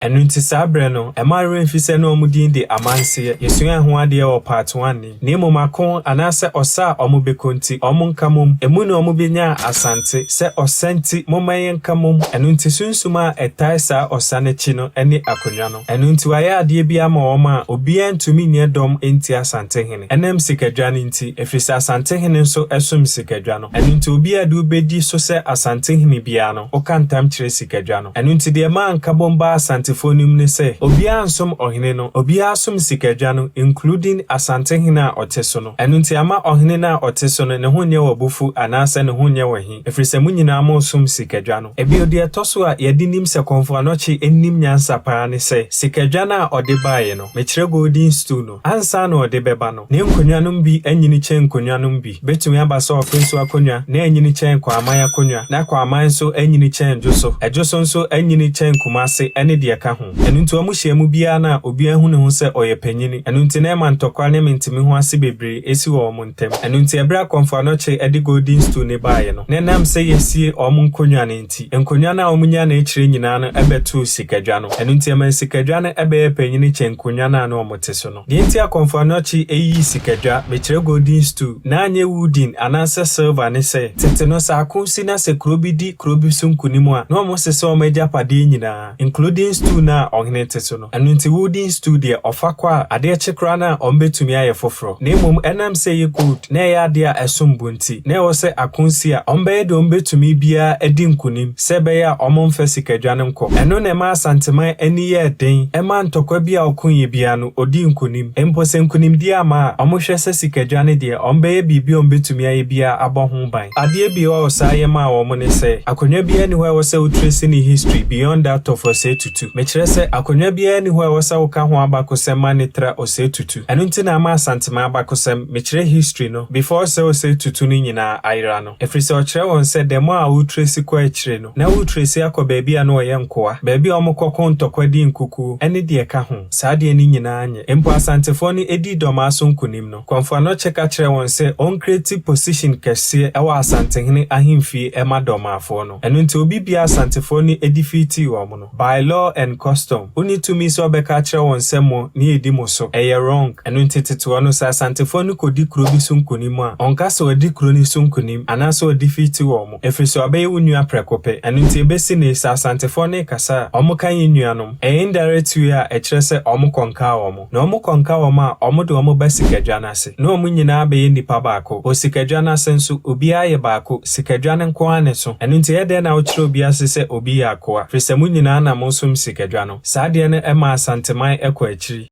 Ɛno nti saa berɛ no, ɛmma werɛ mfi sɛ na wɔn din de Amanseɛ. Yɛsuaa ho adeɛ wɔ part 1 nim. Na mmom ako anaasɛ ɔsa a wɔbɛkɔ nti, wɔnka mmom. Emu na wɔbɛnyaa Asante sɛ ɔsa nti momma yɛnka mmom. Ɛno nti sunsum a ɛtae saa ɔsa no akyi no ne akonnwa no. Ɛno nti wɔayɛ adeɛ bi ama wɔn a obiara ntumi nyɛ dɔm ntia Asantehene. Ɛnam sikadwa no nti, ɛfiri sɛ Asantehene nso som sikadwa no. Ɛno nti obiara de wobɛdi so sɛ Asantehene biara no, woka ntam kyerɛ sikadwa no. Ɛno nti deɛ ɛmaa nkabom baa Asantefoɔ no mu ne sɛ, obiara nsom ɔhene no, obiara som sikadwa no, including Asantehene a ɔte so no. Ɛno nti ama ɔhene no a ɔte so no ne ho nyɛ wɔ abufu anaasɛ ne ho nyɛ wɔ he, ɛfiri sɛ mo nyinaa mosom sikadwa no. Ebio deɛ ɛtɔ so a yɛde nim sɛ Kɔmfo Anɔkye nim nyansa paa ne sɛ, sikadwa no a ɔde baeɛ no, mekyerɛ golden stool no, ansa na ɔde bɛba no, ne nkonnwa no bi anyini kyɛn nkonnwa no bi. Bɛtumi aba sɛ Ɔfenso akonnwa na anyini kyɛn Kwaman akonnwa, na Kwaman nso anyini kyɛn Dwoso. Ɛdwoso nso anyini kyɛn Kumase ne deɛ ɛka ho. Ɛno nti wɔn hyia mu biara no a obiara hu ne ho sɛ ɔyɛ panyini. Ɛno nti na ɛma ntɔkwa ne mentemi ho ase bebree esi wɔ wɔn ntam. Ɛno nti ɛberɛ a Kɔmfo Anɔkye de golden stool ne baeɛ no, na ɛnam sɛ yɛsie wɔn nkonnwa no nti, nkonnwa no a wɔnya no akyire nyinaa no bɛtoo sikadwa no. Ɛno nti ɛma sikadwa no bɛyɛ panyini kyɛn nkonnwa no a na wɔte so no. Deɛ nti a Kɔmfo Anɔkye yii sikadwa, mekyerɛ golden stool, na anyɛ wooden anaasɛ silver ne sɛ, tete no sɛ ako si na sɛ kuro bi di kuro bi so nkonim a, na wɔn sesɛ wɔn agyapadeɛ nyinaa, including stool no a ɔhene te so no. Ɛno nti wooden stool deɛ, ɔfa kɔ a, adeɛ kye koraa no a wɔbɛtumi ayɛ foforɔ. Na mmom ɛnam sɛ ɛyɛ gold na ɛyɛ adeɛ a ɛsom bo nti, na ɛwɔ sɛ ako si a, wɔbɛyɛ deɛ wɔbɛtumi biara adi nkonim sɛ ɛbɛyɛ a wɔmfa sikadwa no nkɔ. Ɛno na ɛma Asanteman ani yɛɛ den, ɛma ntɔkwa bi a ɔkoeɛ biara no, ɔdii nkonim. Mpo sɛ nkonimdie ama a, wɔhwɛ sɛ sikadwa no deɛ, wɔbɛyɛ biribi a wɔbɛtumi ayɛ biara abɔ ho ban. Adeɛ bi a ɔsaa yɛ maa wɔn ne sɛ, akonnwa biara nni hɔ a ɛwɔ sɛ wotrace ne history beyond that of Osei Tutu. Mekyerɛ sɛ, akonnwa biara nni hɔ a ɛwɔ sɛ woka ho abakɔsɛm ma ne tra Osei Tutu. Ɛno nti na ama Asanteman abakɔsɛm, mekyerɛ history no, before sɛ Osei Tutu no nyinaa ayera no. Ɛfiri sɛ ɔkyerɛ wɔn sɛ dɛm a wotrace kɔ akyire no, na wotrace akɔ baabi a na wɔyɛ nkoa, baabi a wɔkɔko ntɔkwa di nkukuo, ne deɛ ɛka ho. Saa adeɛ no nyinaa nyɛ. Mpo Asantefoɔ no dii Dɔmaa so nkonim no, Kɔmfo Anɔkye ka kyerɛɛ wɔn sɛ ɔncreate position kɛseɛ wɔ Asantehene ahemfie ma Dɔmaafoɔ no. Ɛno nti obi biara Asantefoɔ no defeatii wɔn no, by law and custom, wonni tumi sɛ ɔbɛka akyerɛ wɔn sɛ mo ne yɛdi mo so. Ɛyɛ wrong. Ɛno nti tete hɔ no, sɛ Asantefoɔ no kɔdi kuro bi so nkonim a, ɔnka sɛ ɔdi kuro no so nkonim anaasɛ ɔdefeat wɔn, ɛfiri sɛ ɔbɛyɛ wo nua prɛko pɛ. Ɛno nti ɛbɛsi nnɛ yi, sɛ Asantefoɔ no rekasa a, wɔka yɛn nuanom. Ɛyɛ indirect way a ɛkyerɛ sɛ wɔn kɔnkaa wɔn. Na wɔn kɔnka wɔn a, wɔde wɔn ba sikadwa no ase. Na wɔn nyinaa bɛyɛ nnipa baako. Wɔ sikadwa no ase nso, obiara yɛ baako. Sikadwa no nko ara ne so. Ɛno nti ɛyɛ dɛn na wokyerɛ obi ase sɛ obi yɛ akoa? Firi sɛ mo nyinaa na mosom sikadwa no. Saa adeɛ no maa Asanteman kɔ akyiri.